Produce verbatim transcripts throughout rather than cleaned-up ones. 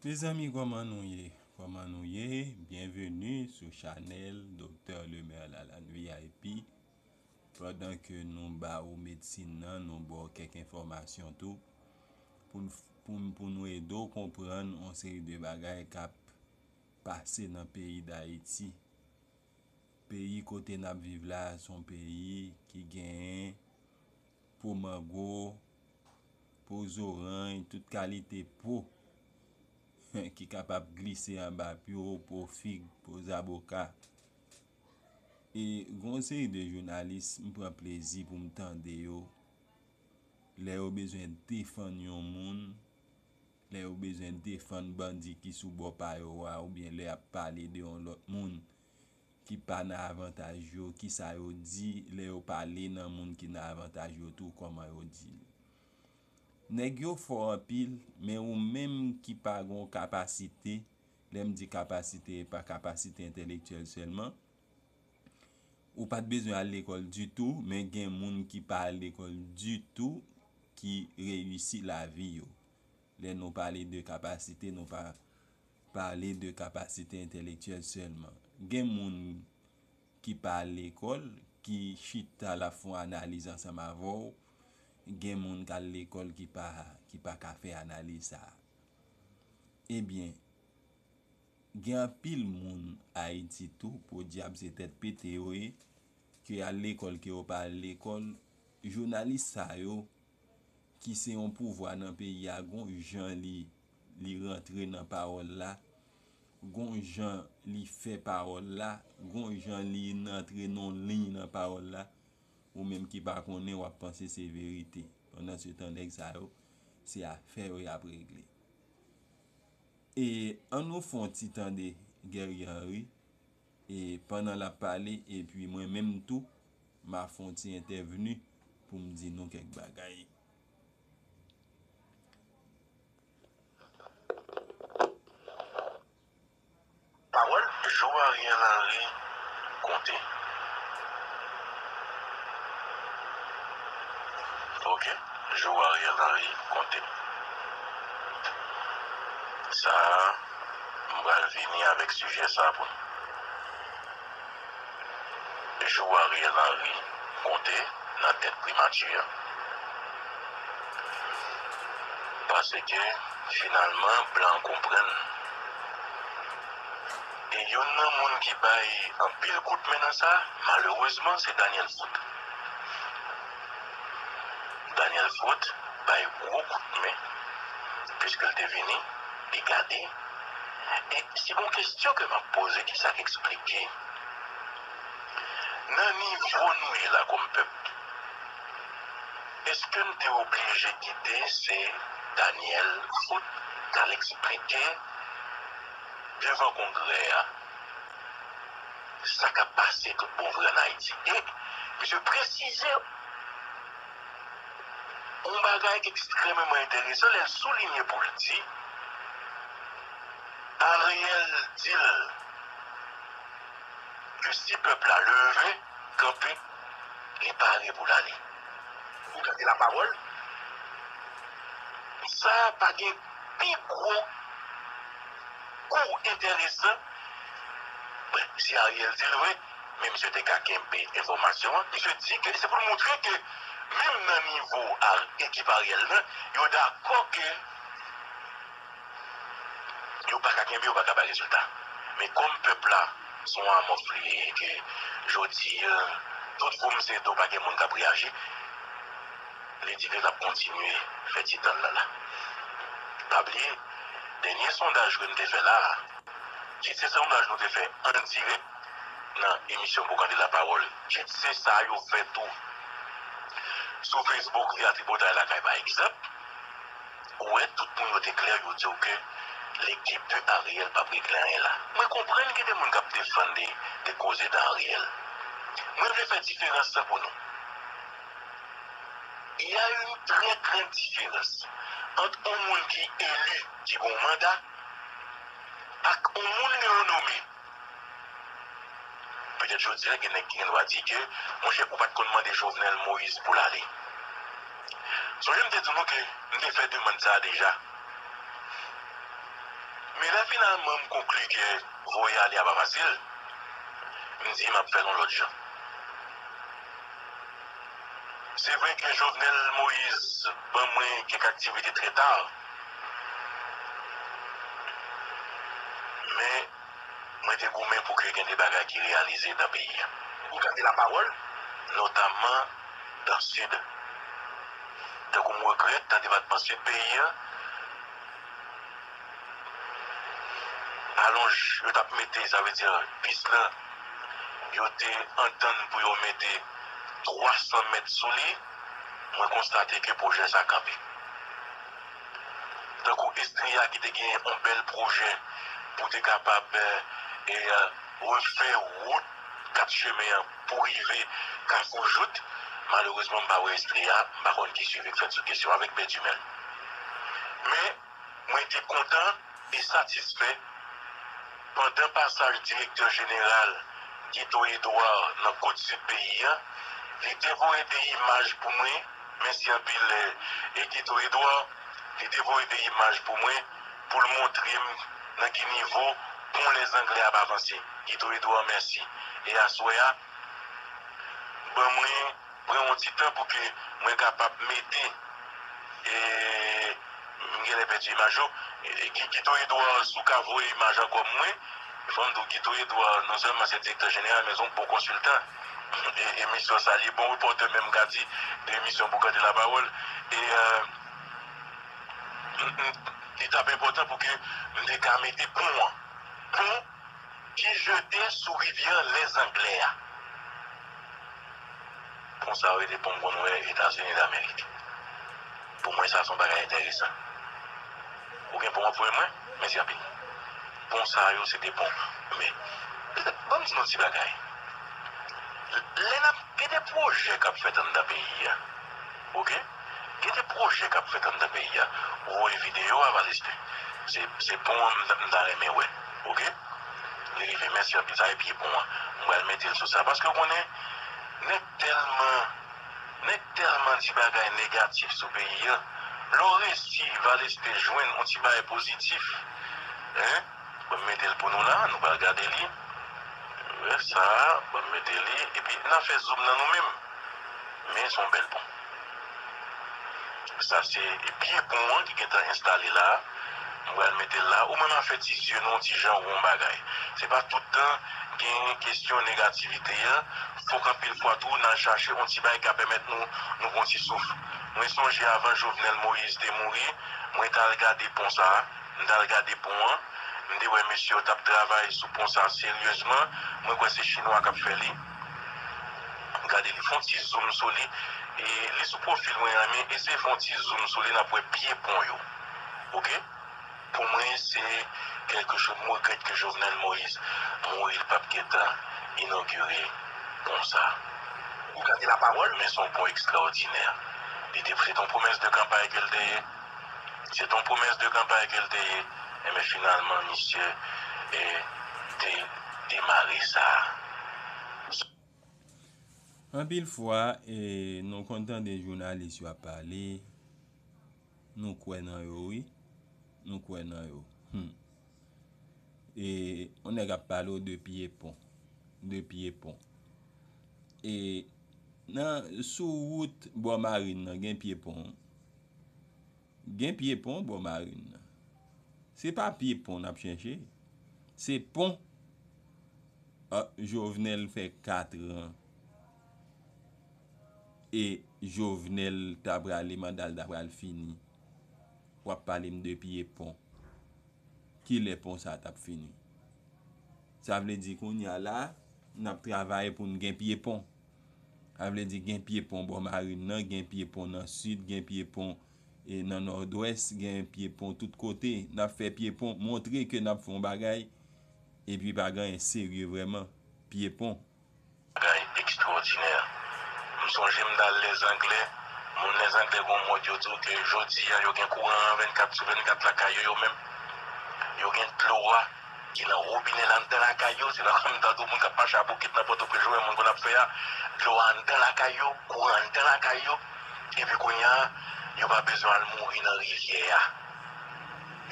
Mezanmi, kòman nou ye? Kòman nou ye? Byenveni sou chanèl Doktè Lemaire la, la V I P. Pandan ke nou ba ou medsin nan, nou ba w kèk enfòmasyon tou, pou n, pou n, pou nou ede w konprann yon seri de bagay k ap pase nan peyi Dayiti. Peyi kote n ap viv la, se yon peyi ki genyen po mango, po zoranj, tout kalite po ki kapab glise anba pye w, po fig, po zaboka. E gen yon seri de jounalis, m pran plezi pou m tande yo, lè yo bezwen defann yon moun, lè yo bezwen defann bandi ki sou bò pa yo a, oubyen lè y ap pale de yon lòt moun ki pa nan avantaj yo, kisa yo di lè yo pale nan moun ki nan avantaj yo tou, kòman yo di l. Nèg yo fò anpil, men ou menm ki pa gen yon kapasite, lè m di kapasite, e pa kapasite entèlektyèl sèlman, ou pa t bezwen al lekòl ditou, men gen moun ki pa al lekòl ditou, ki reyisi lavi yo. Lè nou pale de kapasite, nou pa pale de kapasite entèlektyèl sèlman. Gen moun ki pa al lekòl, ki chita l ap fè yon analiz ansanm avè w. Gen moun k al lekòl ki pa, ki pa ka fè analiz sa a. Ebyen, gen anpil moun Ayiti tou, podyab se tèt pete yo ye, ke y al lekòl, ke yo pa al lekòl, jounalis sa yo, ki se yon pouvwa nan peyi a, gon jan li, li rantre nan pawòl la, gon jan li fè pawòl la, gon jan li antre nan liy nan pawòl la, ou menm ki pa konnen, w ap panse se verite. Pandansetan, nèg sa yo, se afè yo y ap regle. E ann nou fè yon ti tande Guerrier Henry, e pandan l ap pale, epi mwen menm tou, m a fè yon ti entèvni pou m di nou kèk bagay. Pawòl, jou Ariel Henry konte. Ok, jou Ariel Henry konte. Sa a, m pral vini avèk sijè sa a pou nou. Jou Ariel Henry konte nan tèt primati a. Paske, finalman, blan konprann. E youn nan moun ki bay anpil kout men nan sa, malerezman, se Daniel Foot. Daniel Foot bay gwo kout men, piske l te vini, li gade. E si gon kesyon ke m ap poze, kisa k eksplike nan nivo nou ye la kòm pèp, èske n te oblije kite se Daniel Foot k al eksplike devan Kongrè a sa k ap pase tout bon vre ann Ayiti? E misye presize yon bagay ekstrèmeman enteresan lè l soulinye pou l di, Ariel di l ke si pèp la leve, kanpe, li pare pou l ale. Pou gade lapawòl, sa pa gen pi gwo kou enteresan. Bon, si Ariel di l vre, men misye te ka kenbe enfòmasyon an. Misye di ke se pou l montre ke menm nan nivo a ekip Ariel lan, yo dakò ke yo pa ka kenbe, yo pa ka bay rezilta. Men kòm pèp la se yon amòf li ye, ke jodi a, tout vo m se do, pa gen moun k ap reyaji, li di ke l ap kontinye fè ti tann lan la. Pa bliye, dènye sondaj ke n te fè la a, tit se sondaj nou te fè an dirèk nan emisyon Pou Gade Lapawòl. Tit se sa yo fè tou sou Facebook, via Tripotay Lakay, pa egzanp. Ou wè, tout moun yo te klè, yo di w ke lekip de Ariel p ap regle anyen la. Mwen konprann gen de moun k ap defann de, de koze de Ariel. Mwen vle fè diferans lan pou nou. Il y a une très grande différence entre yon moun ki eli, ki gen yon manda, ak yon moun ke yo nome. Petèt jodi a, gen nèg ki gen dwa di ke, monchè, ou pa t konn mande Jovenel Moïse pou l ale. Sonje m te di nou ke m te fè demann sa a deja. Men lè finalman m konkli ke voye ale a pa fasil, m di m ap fè l yon lòt jan. Se vre ke Jovenel Moïse ban mwen kèk aktivite trè ta, men mwen te goumen pou ke gen de bagay ki reyalize nan peyi a. Ou gade lapawòl? Notamman dan Sid. Tankou m regrèt nan depatman Sid peyi a, alonj yo t ap mete, sa vle di pis lan, yo te antann pou yo mete twa san mèt sou li, mwen konstate ke pwojè sa kanpe. Tankou Estria ki te gen yon bèl pwojè pou te kapab, eh, eh, refè wout kat chemen an pou rive Kafou Jout, malerezman, m pa wè Estria, m pa konn ki swivi k fèt sou kesyon avèk Bèdimèl. Men, mwen te kontan e satisfè pandan pasaj direktè jeneral Guito Edouard nan kot sid peyi a, li te voye de imaj pou mwen, mèsi anpil, eh, eh, Guito Edouard, li te voye de imaj pou mwen pou l montre m nan ki nivo pon Lèzanglè ap avanse. Guito Edouard, mèsi. E aswè a, ban mwen pran yon ti tan pou ke mwen kapab mete, e, m genlè pèdi imaj yo. E, Guy, Guito Edouard, si w ka voye imaj ankò mwen, fò m di w, Guito Edouard, non sèlman se direktè jeneral, men se yon bon konsiltan. E, emisyon sa, li bon repòtè, menm ka di, de emisyon pou gade lapawòl. E, euh, m, m, li t ap enpòtan pou ke m te ka mete pon an. Pon ki jete sou rivyè Lèzanglè a. Pon sa yo rele pon m konn wè Etazini Damerik. Pou mwen, sa se yon bagay enteresan. Ou gen pon an pou mwen? Mèsi anpil. Pon sa yo, se de pon. Men, ban m di nou ti bagay. Lè n ap gen de pwojè k ap fèt anndan peyi a, oke? Gen de pwojè k ap fèt anndan peyi a. Ou voye videyo a, Valestin. Se, se pon an m ta, m ta renmen wè, oke? Li rive, mèsi anpil. Sa e pye pon an. M pral mete l sou sa. Paske w konnen, nèg tèlman, nèg tèlman di bagay negatif sou peyi a. Lè w resi, Valestin, jwenn yon ti bagay pozitif, en, ban m mete l pou nou la, nou pral gade li. Wè sa, ban m mete li. Epi, n a fè zoom nan nou menm. Men se yon bèl pon. Sa se pye pon an ki gentan enstale la. M pral mete l la. Ou menm a fè ti zye nou yon ti jan won bagay. Se pa tout tan gen kesyon negativite an. Fòk anpil fwa tou, n al chache yon ti bagay ki ka pèmèt nou, nou pran yon ti souf. Mwen sonje avan Jovenel Moïse te mouri, mwen t al gade pon sa a. M t al gade pon an. M te wè mesye yo t ap travay sou pon sa seryezman. Mwen kwè se chinwa k ap fè li. Gade, li fè yon ti zoom sou li. E li sou pwofil mwen an, men eseye fè yon ti zoom sou li, n ap wè pye pon yo. Oke? Pou mwen, se kèlke cho-, m regrèt ke Jovenel Moïse mouri, li p ap gentan inogire pon sa. Ou gade lapawòl? Men se yon pon ekstraòdinè. Li te, se te yon pwomès de kanpay ke l te ye. Se te yon pwomès de kanpay ke l te ye. Enben, finalman, misye, e, te demare sa. Anpil fwa, e, nou konn tande jounalis yo ap pale, nou kwè nan yo, wi. Nou kwè nan yo. Hmm. E, yon nèg ap pale w de pye pon. De pye pon. E, nan, sou wout bò marin nan, gen pye pon. Gen pye pon bò marin nan. Se pa pye pon n ap chèche. Se pon. Ah, Jovenel fè kat an. E Jovenel ta prale, manda l ta pral fini. W ap pale m de pye pon. Kilè pon sa t ap fini? Sa vle di kounye a la, n ap travay pou n gen pye pon. Sa vle di gen pye pon bò marin nan, gen pye pon nan sid, gen pye pon, e, nan nòdwès, gen pye pon tout kote. N ap fè pye pon, montre ke n ap fè yon bagay, epi pa gen anyen serye vrèman. Pye pon. Bagay ekstraòdinè. M sonje m t al Lèzanglè. Moun Lèzanglè gon mòd yo di w ke jodi a yo gen kouran an vennkat sou vennkat lakay yo, yo menm. Yo gen dlo a ki nan wobinè anndan lakay yo. Se pa kòm m ta di w moun k ap mache a bokit nan Pòtoprens, yo wè moun konn ap fè a. Dlo a anndan lakay yo, kouran anndan lakay yo. Epi kounye a, yo pa bezwen al mouri nan rivyè a.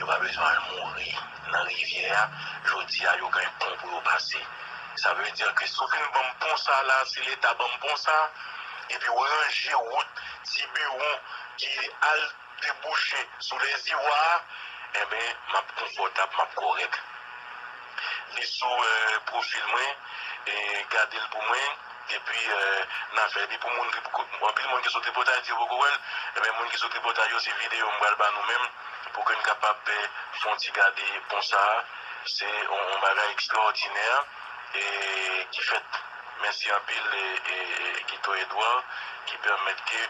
Yo pa bezwen al mouri nan rivyè a. Jodi a, yo gen pon pou yo pase. Sa vle di ke si w fin ban m pon sa la, si Leta ban m pon sa, epi w ranje wout Tibiwon ki al debouche sou Lèziwa a, enben, m ap konfòtab, m ap kòrèk. Li sou, eh, pwofil mwen, e gade l pou mwen, epi, eh, n a fè. Epi pou moun, anpil moun ki sou Tripotay di yo poko wè l, enben, moun ki sou Tripotay yo, se videyo m pral ba nou menm, pou ke n kapab, eh, fè yon ti gade pon sa a. Se yon, yon bagay ekstraòdinè, e ki fèt. Mèsi anpil, e, e, e, Guito Edouard, ki pèmèt ke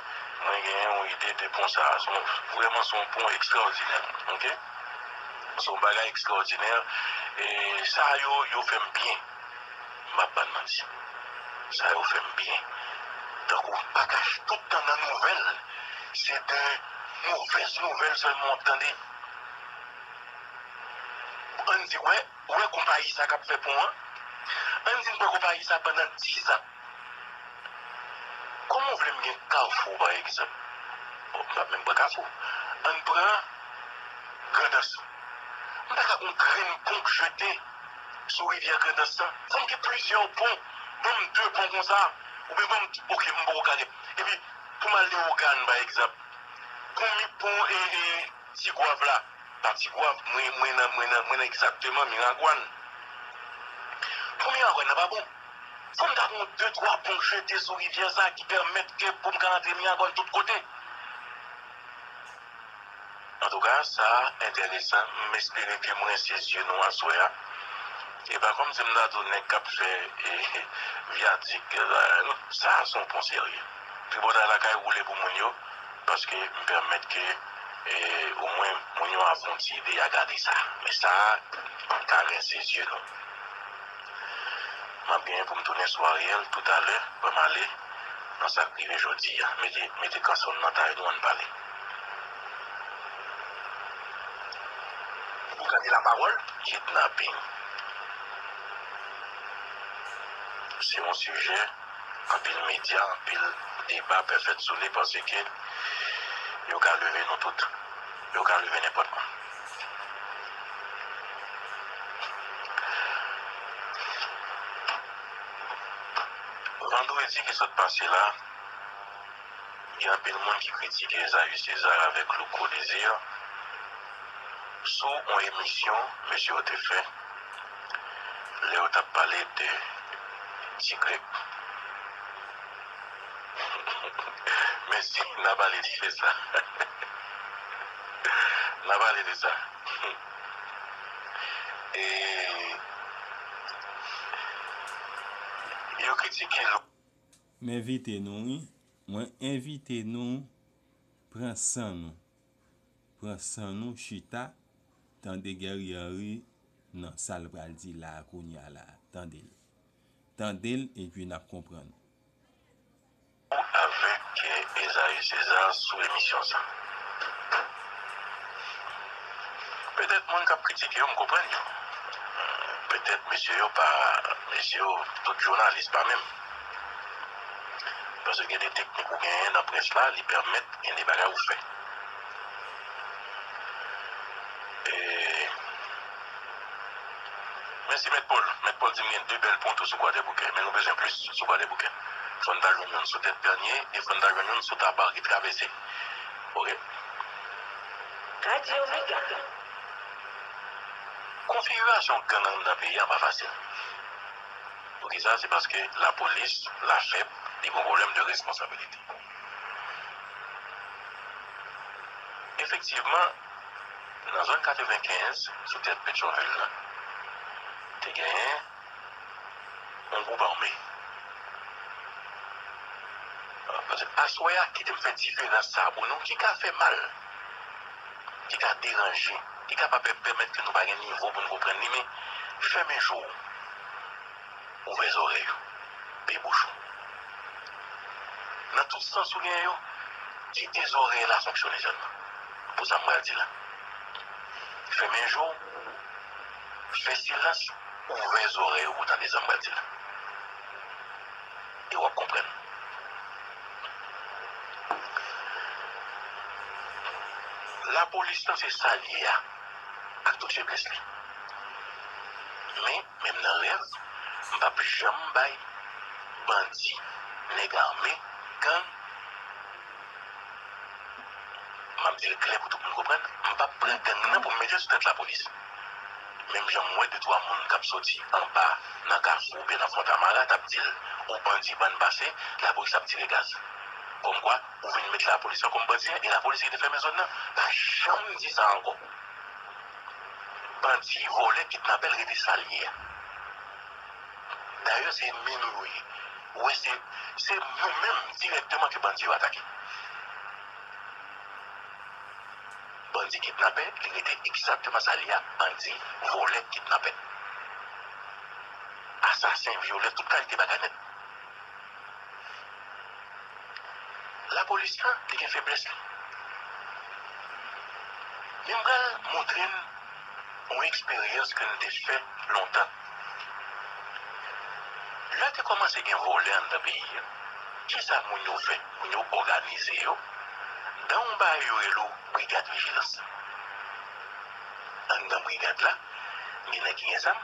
mwen genyen yon ide de pon sa a. Se yon, vrèman, se yon pon ekstraòdinè, oke? Se yon bagay ekstraòdinè. E sa yo, yo fè m byen. M p ap ba n manti. Sa yo fè m byen. Tankou pa ka tout tan nan nouvèl, se de movèz nouvèl sèlman w ap tande. Ann di, wè, ou wè konpayi sa k ap fè pon an? Ann di n pran konpayi sa pandan diz an. Kòman w vle m gen Kafou, pa egzanp? Bon, m p ap menm pran Kafou. Ann pran Grandans. M pa ka gon grenn pon k jete sou rivyè Grandans lan. Fò m gen plizyè pon. Ban m de pon konsa. Oubyen ban m, oke, m poko gade. Epi, pou m al Leyogàn, pa egzanp. Pon mi, pon, e, e, Tigwav la. Pa Tigwav, mwen, mwen nan, mwen nan, mwen nan egzakteman Miragwàn. Pou Miragwàn nan pa bon. Fò m ta gon de, twa pon k jete sou rivyè sa ki pèmèt ke pou m ka rantre Miragwàn tout kote. Antouka, sa enteresan. M espere ke m rense zye nou aswè a. E pa kòmsi m ta di w nèg k ap fè, e, vyatik, e, non, sa se yon pon serye. Tripotay lakay woule pou moun yo, paske m pèmèt ke, e, omwen moun yo ap fè yon ti ide a gade sa. Men sa, m ka rense zye nou. M ap genyen pou m tounen sou Ariel toutalè, ban m ale nan sa k rive jodi a. Mete, mete kanson nan tay nou, ann pale. Pou gade lapawòl, kidnaping. Se yon sijè, anpil medya, anpil deba pè fèt sou li, paske yo ka leve nou tout. Yo ka leve nenpòt moun. Vandredi ki sot pase la, gen anpil moun ki kritike Esaü César avèk Louko Désir sou yon emisyon mesye yo te fè lè yo t ap pale de Ti Grèk. Mèsi, n a pale de sa. N a pale de sa. E yo kritike Lou- M envite nou, wi. Mwen envite nou pran san nou. Pran san nou, chita, tande Guerrier Henry nan sa l pral di la a kounye a la a. Tande l. Tande l, epi n ap konprann. Avèk, eh, Esaü César sou emisyon sa. Petèt moun k ap kritike yo, m konprann yo. Petèt mesye yo pa, mesye yo, tout jounalis pa menm. Paske gen de teknik ou genyen nan près la, li pèmèt gen de bagay ou fè. E, mèsi Mèt Pòl. Mèt Pòl di m gen de bèl pon tou sou Kwadèboukè, men nou bezwen plis sou Kwadèboukè. Fò n ta jwenn youn sou Tèt Pènye e fò n ta jwenn youn sou Taba ki travèse. Oke. Radio Mega. Konfigirasyon gang anndan peyi a pa fasil. Poukisa? Se paske lapolis, lafèp, li gen pwoblèm de responsabilite. Efektivman, nan zòn katrevenkenz, sou tèt Petyonvil la, te genyen yon gwoup ame. Paske aswè a, kite m fè diferans sa a pou nou, ki ka fè mal, ki ka deranje, ki ka pa pè-, pèmèt ke nou pa gen nivo pou n konprann li, men fèmen je w. Ouvè zòrèy ou. Pe bouch ou. Nan tout sans ou gen yo, kite zòrèy la fonksyone sèlman. Pou sa m pral di la. Fèmen je w, fè silans, ouvè zòrèy ou pou tande sa m pral di la. E w ap konprann. Lapolis lan se sa l ye a. ak tout feblès li. Men, menm nan rèv, m p ap janm bay bandi, nèg ame, gang, m ap di l klè pou tout moun konprann, m p ap pran gang nan pou m mete sou tèt lapolis. Menm jan m wè de twa moun k ap soti anba nan Kafou oubyen nan Fontamara t ap di l, ou bandi, bann pase, lapolis ap tire gaz. Kòmkwa, ou vin met lapolis lan kòm bandi a, e lapolis ki te fèmen zòn nan. Pa janm di sa ankò. Bandi, vòlè, kidnapè, l rete sa l ye a. Dayè, se enmi nou yo ye. Ou wè, se, se nou menm dirèkteman ke bandi yo atake. Bandi kidnapè, li rete egzakteman sa l ye a, bandi, vòlè, kidnapè. Asasen, vyolè, tout kalite bagay nèt. Lapolis lan, li gen feblès li. Men m pral montre n yon eksperyans ke n te fè lontan. Lè te kòmanse gen vòlè anndan peyi a, kisa moun yo fè? Moun yo òganize yo dan yon bagay yo rele w brigad vijilans. Anndan brigad la, gen nèg ki gen zam,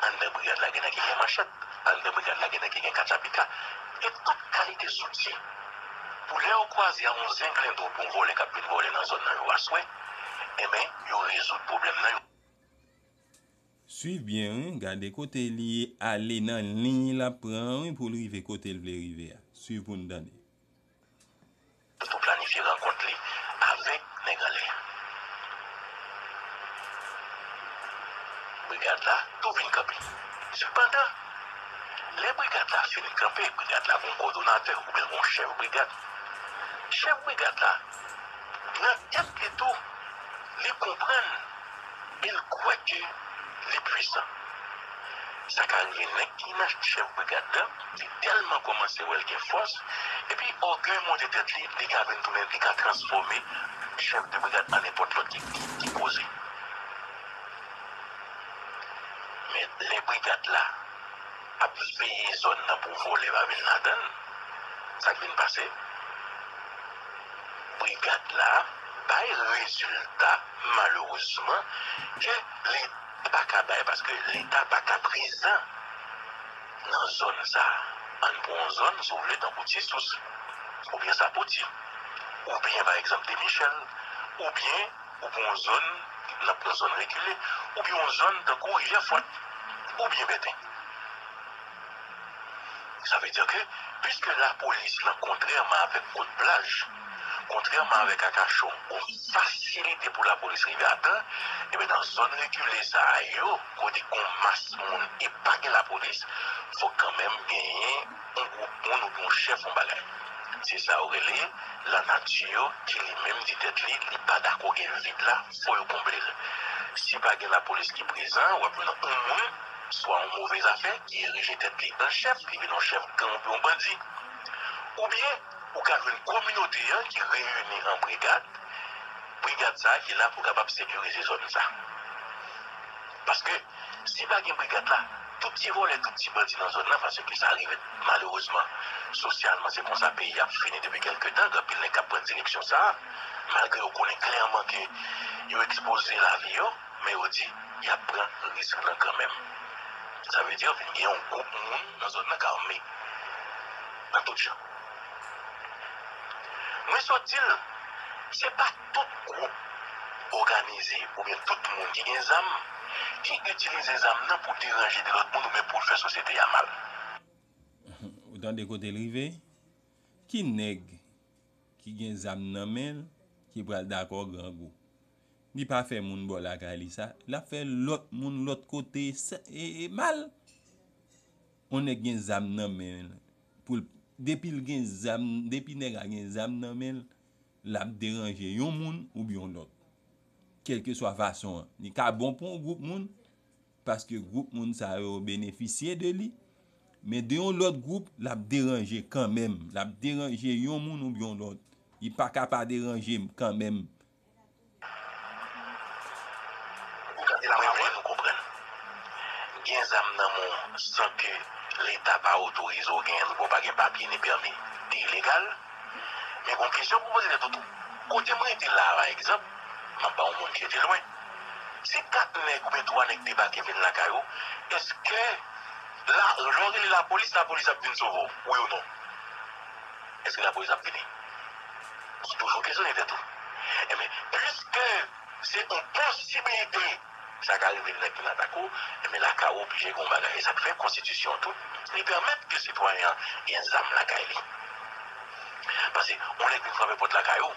anndan brigad la, gen nèg ki gen manchèt, anndan brigad la, gen nèg ki gen katchapika, e tout kalite zouti. Pou lè yo kwaze a yon zenglendo oubyen yon vòlè k ap vin vòlè nan zòn nan yo aswè, enben, yo rezoud pwoblèm nan, yo Swiv byen, wi, gade kote li ale nan liy l ap pran an, wi, pou l rive kote l vle rive a. Swiv pou n tande. Tou planifye rankont li avèk nèg anlè a. Brigad la tou vin kanpe. Sepandan, lè brigad la fin kanpe, brigad la gon kòdonatè oubyen gon chèf brigad. Chèf brigad la, nan tèt li tou, li konprann e l kwè ke li pwisan. Sa ka rive nèg ki nan chèf brigad la, li tèlman kòmanse wè l gen fòs, epi ògèy monte tèt li, li ka vin tounen, li ka transfòme chèf de brigad an nenpòt lòt ki, ki, ki koze. Men lè brigad la ap veye zòn nan pou vòlè pa vin ladan l, sa k vin pase? Brigad la bay rezilta, malerezman, ke Leta pa ka bay, paske Leta pa ka prezan nan zòn sa a. Ann pran yon zòn, si w vle, tankou Ti Sous, oubyen Sapoti, oubyen, pa egzanp, Demichèl, oubyen ou pran yon zòn, n ap pran zòn rekile, oubyen yon zòn tankou Rivyè Fwat, oubyen Bèten. Sa vle di ke, piske lapolis lan, kontrèman avèk Kot Plaj, kontrèman avèk Akachon, gon fasilite pou lapolis rive a tan, ebyen, nan zòn rekile sa a yo, kote gon mas moun e pa gen lapolis, fòk kanmenm genyen yon gwoup moun oubyen yon chèf, yon bagay. Se sa yo rele lanati ki li menm di tèt li, li pa dakò gen vid la, fò yo konble l. Si pa gen lapolis ki prezan, w ap jwenn yon moun, swa yon move zafè, ki erije tèt li an chèf, li vin yon chèf gang oubyen yon bandi. Oubyen, ou ka jwenn kominote an ki reyini an brigad, brigad sa a ki la pou kapab sekirize zòn sa. Paske, si pa gen brigad la, tout ti vòlè, tout ti bandi nan zòn nan, paske sa rive malerezman, sosyalman, se konsa peyi a ap fini depi kèlke tan, gen anpil nèg k ap pran direksyon sa a, malgre yo konnen klèman ke yo ekspoze lavi yo, men yo di, y ap pran risk lan kanmenm. Sa vle di, vin gen yon gwoup moun nan zòn nan k ame, nan tout jan. Mwen sot di l, se pa tout gwoup òganize oubyen tout moun ki gen zam ki itilize zam nan pou deranje de lòt moun oubyen pou l fè sosyete a mal. Ou tande kote l rive? Ki nèg ki gen zam nan men l ki pral dakò grangou? Li pa fè moun bò lakay li sa, l ap fè lòt moun lòt kote sa, e, e mal. Yon nèg gen zam nan men l, pou l, depi l gen zam, depi nèg la gen zam nan men l, l ap deranje yon moun oubyen yon lòt. Kèlkeswa fason an, li ka bon pou yon gwoup moun, paske gwoup moun sa yo benefisye de li, men de yon lòt gwoup, l ap deranje kanmenm. L ap deranje yon moun oubyen yon lòt. Li pa ka pa deranje m kanmenm. Mwen vle nou konprann. Gen zam nan men w san ke Leta pa otorize w genyen l, oubyen w pa gen papye ni pèmi, li ilegal. Men gon kesyon pou poze tèt ou tou. Kote m rete la a, pa egzanp, m ap ba yon moun ki rete lwen. Si kat nèg oubyen twa nèg debake vin lakay ou, èske la, lè w rele lapolis, lapolis ap vin sove w? Wi ou non? Èske lapolis ap vini? Ou toujou kesyone tèt ou. Ebyen, piske se yon posiblite sa ka rive nèg vin atake w, ebyen, lakay ou oblije gen yon bagay. E sa k fè konstitisyon an tou, li pèmèt ke sitwayen an gen zam lakay li. Paske yon nèg vin frape pòt lakay ou,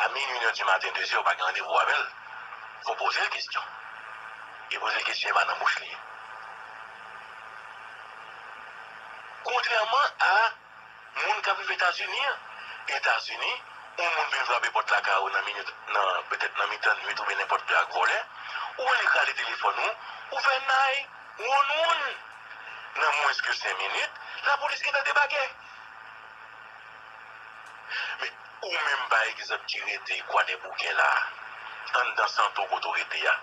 a minwi, inè di maten, dezè, ou pa gen randevou avè l, fò w poze l kesyon. E poze l kesyon, e pa nan bouch li ye. Kontrèman a moun k ap viv Etazini an, Etazini, yon moun vin frape pòt lakay ou nan minit, nan, petèt nan mitan nwit oubyen nenpòt lè ak vòlè, ou wè li rale telefòn ou, ou fè nine one one. Nan mwens ke senk minit, lapolis gentan debake. Men, ou menm, pa egzanp, ki rete Kwadèboukè la, anndan Santo kote w rete a,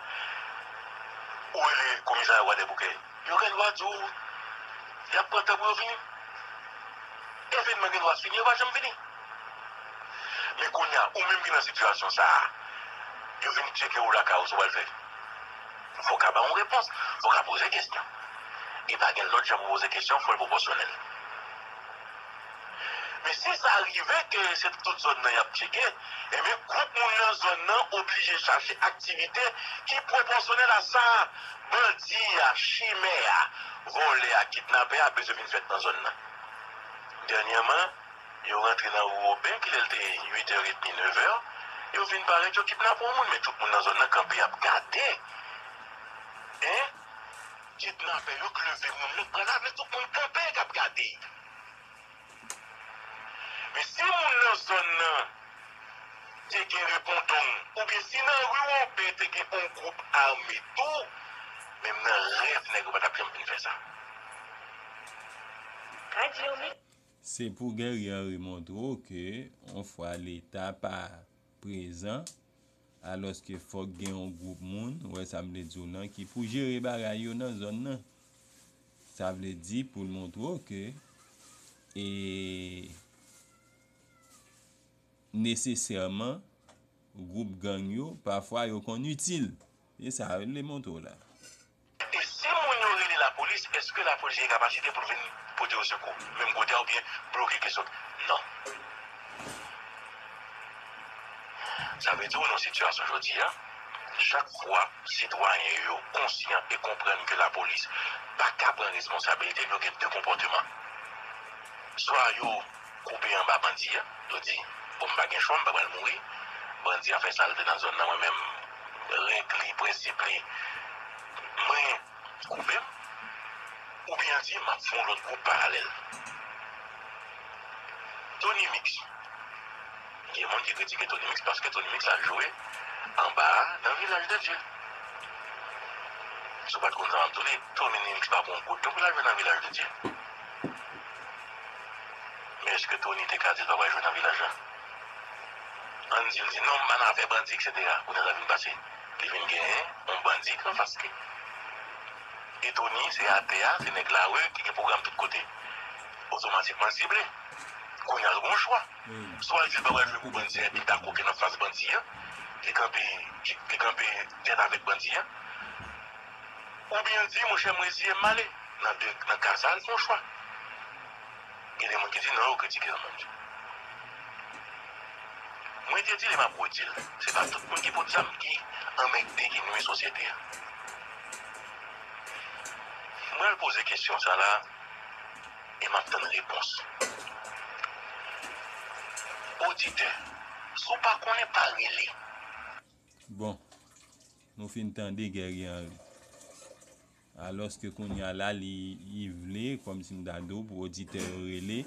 ou rele komisarya Kwadèboukè, yo gen dwa di w, y ap pran tan pou yo vini. Evènman gen dwa fini, yo pa janm vini. Men kounye a, ou menm ki nan sitiyasyon sa a, yo vin tcheke w lakay ou, sa w pral fè? Fò w ka ba yon repons, fò w ka poze kesyon. E pa gen lòt jan pou poze kesyon, fò l pwopòsyonèl. Men si sa rive ke se tout zòn nan y ap tcheke, ebyen, gwoup moun nan zòn nan oblije chache aktivite ki pwopòsyonèl a sa bandi a, chimè a, vòlè a, kidnapè a bezwen vin fèt nan zòn nan. Dènyèman, yo rantre nan ri Woben, kilè l te uit è edmi, nevè, yo vin parèt, yo kidnape yon moun, men tout moun nan zòn nan kanpe, y ap gade. Hein? Kidnapè yo k leve moun nan, k pral avè l, tout moun kanpe, k ap gade. Men si moun nan zòn nan te gen repondong, oubyen si nan ri Woben te gen yon gwoup ame tou, menm nan rèv nèg yo pa t ap janm vin fè sa. Se pou Guerrier Henry montre w ke yon fwa Leta pa prezan, alòske fòk gen yon gwoup moun, ou wè sa m vle di w lan, ki pou jere bagay yo nan zòn nan. Sa vle di pou l montre w ke e nesesèman gwoup gang yo, pafwa yo konn itil. E sa l vle montre w la. E si moun yo rele lapolis, èske lapolis gen kapasite pou l vin pote yo sekou, menm kote a, oubyen bloke kès yo? Non. Sa vle di w nan sitiyasyon jodi a, chak fwa sitwayen yo konsyan e konprann ke lapolis pa ka pran responsabilite l, yo gen de konpòteman. Swa yo koube anba bandi a, yo di, bon, m pa gen chwa, m pa pral mouri, bandi a fè sa l vle nan zòn nan, mwen menm, règ li, prensip li, mwen koube m, oubyen di, m ap fè yon lòt gwoup paralèl. Tony Mix. Gen moun ki kritike Tony Mix paske Tony Mix al jwe anba a nan Vilaj de Dye. Si w pa t konn sa m ap di w, Tony Mix pa pran yon goud non pou l al jwe nan Vilaj de Dye. Men èske Tony te ka di l pa pral jwe nan vilaj la? Ann di l di non, m pa nan afè bandi, etsetera. Kounye a sa vin pase. Li vin genyen yon bandi k anfas li. E Tony, se atè a, se nèg lari ki gen pwogram tout kote. Otomatikman, l sible. Kounye a, l gen yon chwa. Swa l di l pa pral jwe pou bandi a, epi l ta kokenn anfas bandi a, li kanpe, li kanpe tèt avèk bandi a. Oubyen l di, monchè, m reziye m, m ale. Nan de, nan ka sa a, l fè yon chwa. Gen de moun ki di non, yo kritike sa m ap di. Mwen te di l e m ap redi l, se pa tout moun ki pot zam ki anmègde, ki nwi sosyete a. Mwen al poze kesyon sa la e m ap tann repons. Oditè, si w pa konnen, pa rele. Bon, nou fin tande Guerrier Henry. Alòske kounye a la, li, li vle, kòmsi m ta di w, pou oditè yo rele,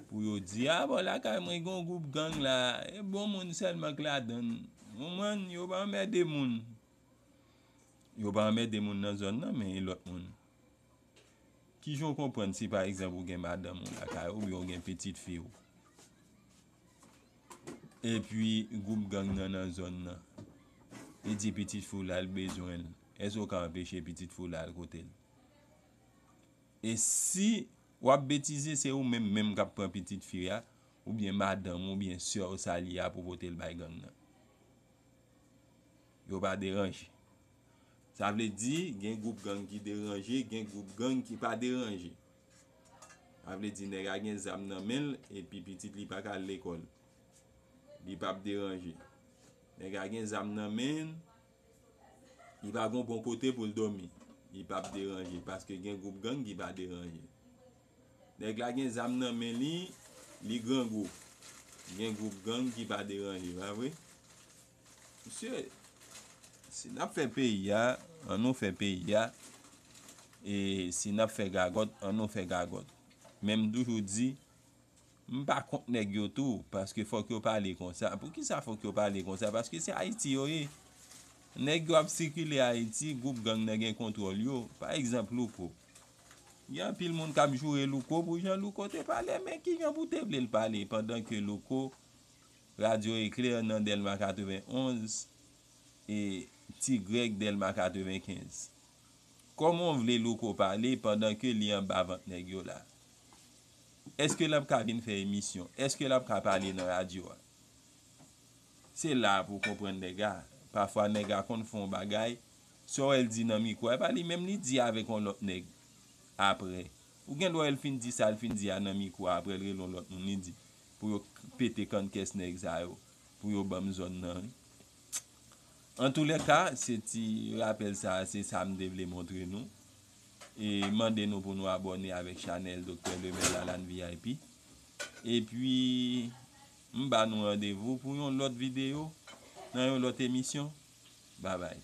pou yo di, a bon, lakay mwen gen yon gwoup gang la, e bon moun sèlman k ladann. Ou konprann? Yo pa anmède moun. Yo pa anmède moun nan zòn nan, men e lòt moun. Kijan w konprann si pa egzanp ou gen madanm ou lakay ou oubyen ou gen pitit fi w? Epi gwoup gang nan nan zòn nan. Li di pitit fi w la l bezwen l. Èske w ka anpeche pitit fi w la al kote l? E si w ap betize, se ou menm menm k ap pran pitit fi a, oubyen madanm ou, oubyen sè w sa l ye a pou pote l bay gang nan. Yo pa deranje. Sa vle di, gen gwoup gang ki deranje, gen gwoup gang ki pa deranje. Sa vle di, nèg la gen zam nan men l, epi pitit li pa ka al lekòl. Li p ap deranje. Nèg la gen zam nan men l, li pa gon bon kote pou l dòmi. Li p ap deranje, paske gen gwoup gang ki pa deranje. Nèg la gen zam nan men li, li grangou. Gen gwoup gang ki pa deranje, pa vre? Mesye, si n ap fè peyi a, ann nou fè peyi a. E si n ap fè gagòt, ann nou fè gagòt. Men m toujou di, m pa kont nèg yo tou, paske fòk yo pale konsa. Poukisa fòk yo pale konsa? Paske se Ayiti yo ye. Nèg yo ap sikile Ayiti, gwoup gang nan gen kontwòl yo. Pa egzanp, Louko. Gen anpil moun k ap joure Louko pou jan Louko te pale, men ki jan pou te vle l pale pandan ke Louko, Radyo Eklè nan Dèlma katrevenn onz, e Ti Grèg Dèlma katrevenkenz. Kòman w vle Louko pale pandan ke li anba vant nèg yo la? Èske l ap ka vin fè emisyon? Èske l ap ka pale nan radyo a? Se la pou w konprann nèg la. Pafwa nèg la konn fè yon bagay, sa w wè l di nan mikwo a, e pa li menm li di avèk yon lòt nèg apre. Ou gen dwa wè l fin di sa l fin di a nan mikwo a, apre l rele yon lòt moun, li di pou yo k- pete kann kès nèg sa yo, pou yo ban m zòn nan, wi. Antoulèka, se ti rapèl sa a, se sa m te vle montre nou. E mande nou pou nou abòne avèk chanèl Doktè Lemè Lalane V I P. Epi, m ba nou randevou pou yon lòt videyo, nan yon lòt emisyon. Babay.